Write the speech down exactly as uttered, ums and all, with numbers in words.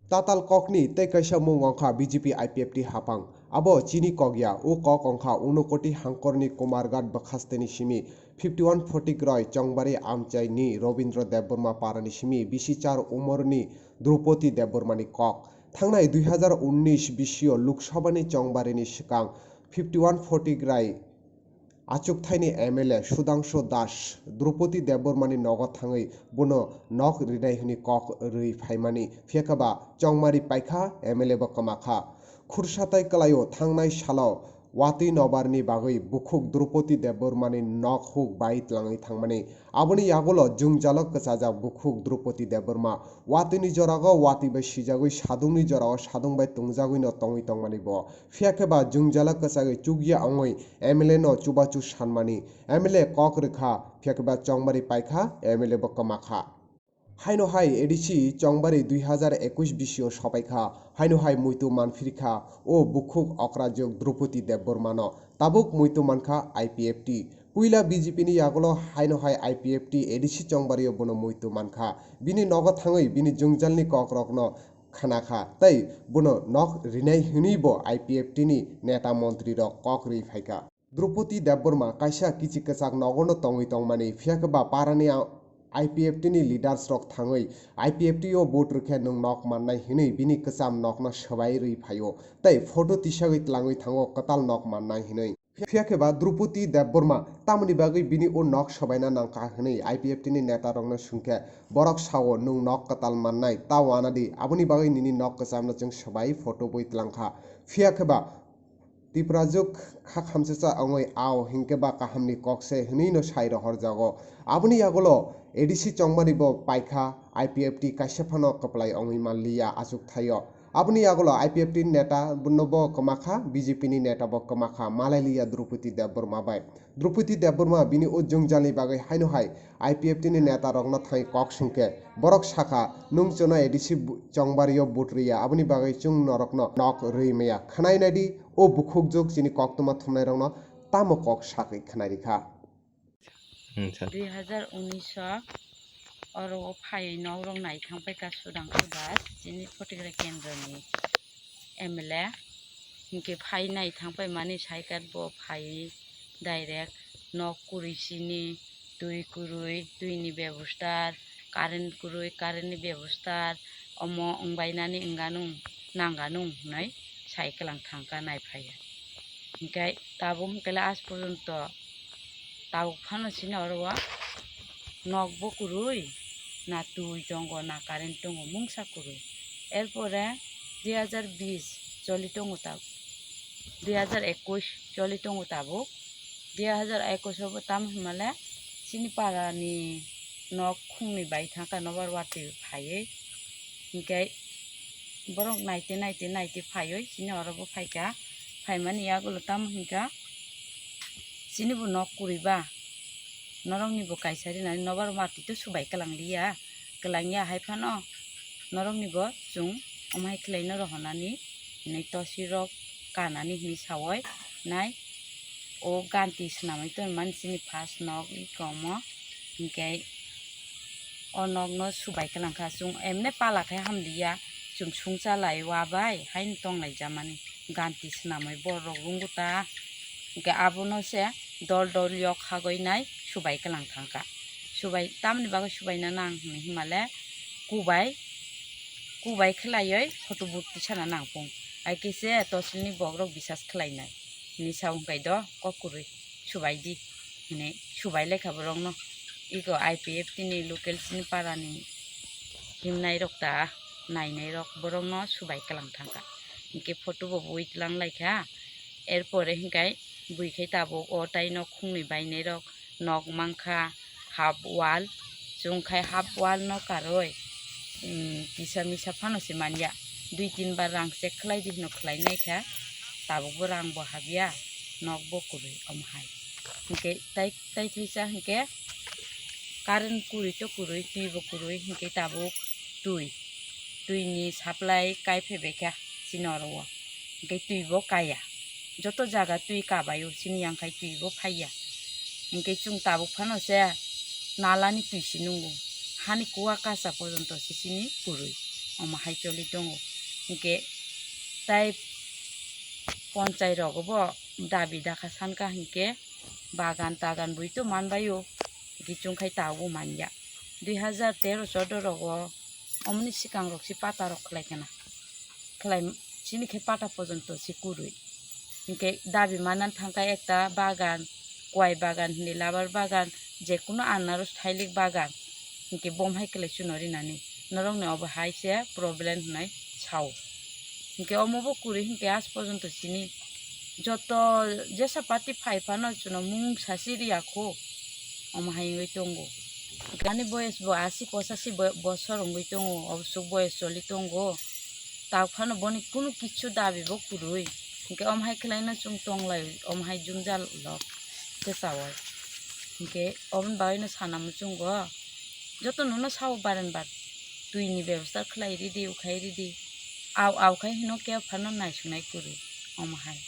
Tatal kokni tei kaisa mung wngkha B J P I P F T hapang. Abo chini kok ya, o kok wngkha Unokoti hangkorni Kumarghat bwkhasteni simi fifty one Photik Roy Chongbari amchaini Robindra Debbarma parani simi bisi char umorni Drupati Debbarmani kok. Thangnai dui hazar unnish bisio Lok Sabhani chongbarini swkang fifty one Photik Roy Achukthai ni M L A Sudhangshu Das Drupati Debbarmani nogo thangwi bono nok rinai hwnwi kok rwi phaimani, phiya khe ba chongmari paikha, M L A bo kwmakha. Khursatai kwlaio thangnai salo watwi nobarni bagwi bukhuk Drupati Debbarmani nok huk bai tlangwi thangmani. Aboni yagulo jwngjalo kwchajak bukhuk Drupati Debbarma watwini jorago watwi bai swijagwi sadungni jorago sadung bai tongjagwino tongwi tongmani bo. Phiya khe ba jwngjalo kwchagwi chukya wngwi M L A no chubachu sanmani. M L A kok rwkha, phiya khe ba chongmari paikha, M L A bo kwmakha. Haino hai A D C chongmari dui hazar ekush bisio sopaikha, haino hai muitu manphirkha o bukhuk okrajwk Drupati Debbarmano. Tabuk muitu mankha I P F T. Puila B J P ni yagulo haino hai I P F T A D C chongmario bono muitu mankha. Bini nogo thangwi bini jwngjalni kokrokno khanakha tei bono nok rinai hwnwi bo I P F T ni neta montri rok kok rwi phaikha. Drupati Debbarma kaisa kichi kwchak nogono tongwi tongmani, phiya khe ba parani a-, I P F T ni leaders rok thangwi I P F T o vote rwkhe nwng nok mannai hwnwi bini kwcham nokno swbai rwi phaio tei photo tisagwi tlangwi thango kwtal nok mannai hwnwi. Phiya khe ba Drupati Debbarma tamoni bagwi bini o nok sobaina nangkha hwnwi I P F T ni neta rokno swngkhe, borok sao, "Nwng nok kwtal mannai, ta uanadi, aboni bagwi nini nok kwchamno chwng sobai photo bui tlangkha." Phiya khe ba Tiprajwk kha khamchacha wngwi ao hinkhe ba kahamni kok se hwnwino sai rohorjago. Aboni yagulo A D C chongmani bo paikha, I P F T kaisa phano kwplai wngwi manliya achuk thaio. Aboni yagulo I P F T ni neta no bo kwmakha, B J P ni neta bo kwmakha, malailiya Drupati Debbarma bai. Drupati Debbarma bini o jwngjalni bagwi haino hai I P F T ni neta rokno thangwi kok swngkhe, borok sakha, "Nwng chwngno A D C bu-, chongbario vote rwya, aboni bagwi chwng norokno nok rwi maya. Khwnai naidi, o bukhukjwk chini koktwma thumnairokno tamo kok sakwi khwnai rikha?" Hmm, sir. Dui hazar unis o oro o phaiwi nok rok nai thang paikha Sudhangshu Das, chini Photigrai kendroni M L A. Hinkhe phai nai thang pai mani cycle bo phaiwi direct nok kwrwi sini, twi kwrwi, twini bebosta, current kwrwi, current ni bebosta, omo wngbainani wnganu, nanganu hwnwi sai kwlang thangkha nai phaiya. Hinkhe tabuk hinkhe le aaj porjonto tabuk phano sini oro o nok bo kwrwi, na twi tongo, na current tongo, mungsa kwrwi. Erpore dui hazar bis choli tongo tabuk, dui hazar ekush choli tongo tabuk. Dui hazar ekush o bo tamo hwnmale chini para ni nok khungni bai thangkha nobar watwi phaiwi. Hinkhe borok naite naite naite phaiwi chini oro bo phaikha. Phaimani yagulo tamo hinkha, chini bo nok kwrwi ba, norokni bo kaisa rinani nobar watwi to subai kwlang liya, kwlang ya hai phano norokni bo chwng omo hai khlai no rohornani hinwi tosi rok kanani hinwi sawoi nai. O ganti swnamwi tonmani chini first nok iko omo, hinkhe o nokno subai kwlangkha chwng, emne pala khe hamliya, chwng sungchalai wabai haino tonglaijamani, ganti swnamwi borok rwngkha ta, hinkhe abono se dol dol yok hagwi nai subai kwlang thangkha. Subai tamni bagwi subaina nang hinwi himale kubai, kubai khlaiwi photo booth tisana nangphung. Hai khe se tosilni bokrok bisas khlainai hinwi sa wngkha do kok kwrwi, "Subai di," hinwi subai laikha borokno. Iko I P F T ni local chini parani himnairok ta nainairok borokno subai kwlang thangkha. Hinkhe photo bo bui tlang laikha. Erpore hinkhe bui khe tabuk o tai nok khungni bainairok nok mankha, half wall, chwng khai half wall no karwi, um, kisa misa phano se manya, dui tin bar rang check khlai di hino khlai naikha, tabukbo rang bo habya, nok bo kwrwi omo hai. Hinkhe tai, tai thaisa hinkhe current kwrwi to kwrwi, twi bo kwrwi, hinkhe tabuk twi, twi ni supply kai phaibaikha chini oro o, hinkhe twi bo kaya. Joto jaga twi kabaio, chini yang khai twi bo phaiya. Hinkhe chwng tabuk phano se nalani twi se nungo. Hani kuwa kasa porjonto se chini kwrwi. Omo hai choli tongo. Hinkhe tai ponchai rogo bo dabi dakha sankha hinkhe bagan tagan bui to manbaio, hinkhe chwngkhai tabuk manya. Dui hazar tero chordo rogo omoni swkang rok se pata rok khlai kana, khlai chini khe pata pojonto se kwrwi. Hinkhe dabi manan thangkha ekta bagan, kwai bagan hinwi, labar bagan, jekunu anaros thailik bagan, hinkhe bom hai khlai chuno rinani, norokni obo hai se problem hwnwi sao. Hinkhe omo bo kwrwi hinkhe aaj porjonto chini joto jesa party phai phano chuno mung sasi riya kho, omo hai wngwi tongo. Ani boyes bo asi pochasi bo-, bosor wngwi tongo, obosuk boyes choli tongo, tak phano boni kunu kichu dabi bo kwrwi, hinkhe omo hai khlaino chwng tonglai, omo hai jwngjal lok khe chawai. Hinkhe oboni bagwino sana muchungo, joto nono sao barenbar twini bebosta khlai ridi, ukhai ridi, au au khai hino khe phano naisungnai kwrwi, omo hai.